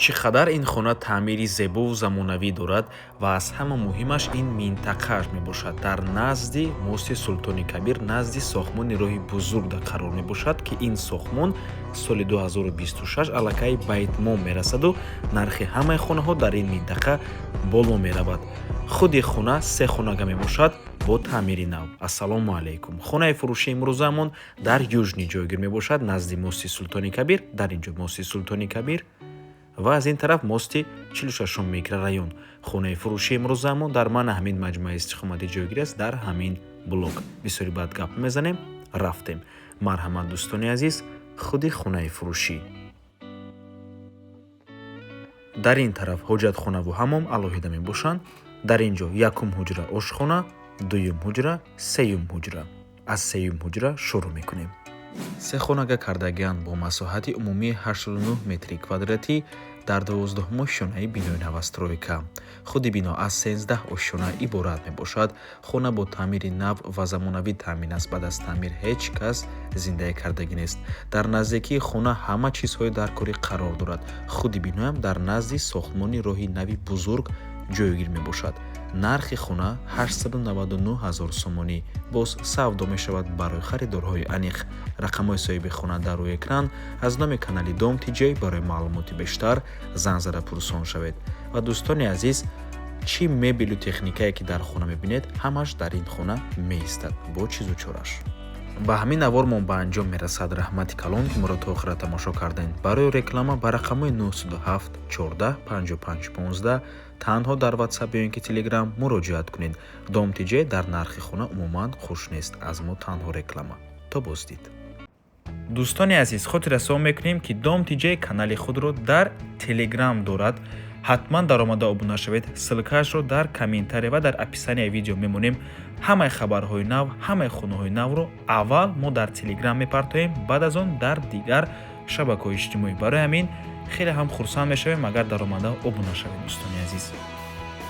Чӣ қадар ин хона таъмири зебову замонавӣ дорад ва аз ҳама муҳимаш ин минтақааш мебошад. Дар назди мости Султони Кабир, назди сохтмони роҳи бузург қарор мебошад, ки ин сохтмон соли 2026 аллакай ба итмом мерасаду нархи ҳамаи хонаҳо дар ин минтақа боло меравад. Худи хона се хонага мебошад бо таъмири нав. Ассалому алайкум! Хонаи фурӯши имрӯзаамон дар Южный ҷойгир мебошад, назди мости Султони Кабир. Дар ин ҷо мости Султони Кабир ва аз ин тараф мости 46-ум микрорайон. Хонаи фурӯши имрӯзаамон дар мана ҳамин маҷмӯаи истиқоматӣ ҷойгир аст, дар ҳамин блок. Бисёри баъд гап мезанем, рафтем. Марҳамат, дӯстони азиз, худи хонаи фурӯшӣ. Дар ин тараф ҳоҷатхонаву ҳаммом алоҳида мебошанд. Дар ин ҷо якум ҳуҷра, ошхона, дуюм ҳуҷра, сеюм ҳуҷра. Аз сеюм ҳуҷра шурӯъ мекунем. Се хонага кардагианд бо масоҳати умумии 89 метри квадратӣ дар 12-ум ошёнаи бинои новостройка. Худи бино аз 13 ошёна иборат мебошад. Хона бо таъмири нав ва замонавӣ таъмин аст. Баъд аз таъмир ҳеҷ кас зиндагӣ кардагӣ нест. Дар наздикии хона ҳама чизҳои даркорӣ қарор дорад. Худи биноям дар назди сохтмони роҳи нави бузург ҷойгир мебошад. Нархи хона 899 ҳазор сомонӣ, боз савдо мешавад. Барои харидорҳои аниқ рақамҳои соҳиби хона дар рӯи экран. Аз номи канали Дом Тиҷей барои маълумоти бештар занг зада пурсон шавед. Ва, дӯстони азиз, чӣ мебелу техникае ки дар хона мебинед, ҳамаш дар ин хона меистад бо чизу чораш. Ба ҳамин навормон ба анҷом мерасад. Раҳмати калон, ки моро то охира тамошо кардем. Барои реклама ба рақамҳои 907 14 55 15 танҳо дар Ватсап ё ин ки Телеграм муроҷиат кунед. Дом Тиҷей дар нархи хона умуман хуш нест. Аз мо танҳо реклама. То боздид. Дӯстони азиз, хотиррасон мекунем, ки Дом Тиҷей канали худро дар Телеграм дорад. Ҳатман даромада обуна шавед. Ссылка ашро дар комментария ва дар описания видео мемонем. Ҳамаи хабарҳои нав, ҳамаи хонаҳои навро аввал мо дар Телеграм мепартоем, баъд аз он дар дигар шабакаҳои иҷтимоӣ. Барои ҳамин хеле ҳам хурсанд мешавем, агар даромада обуна шавед, дӯстони азиз.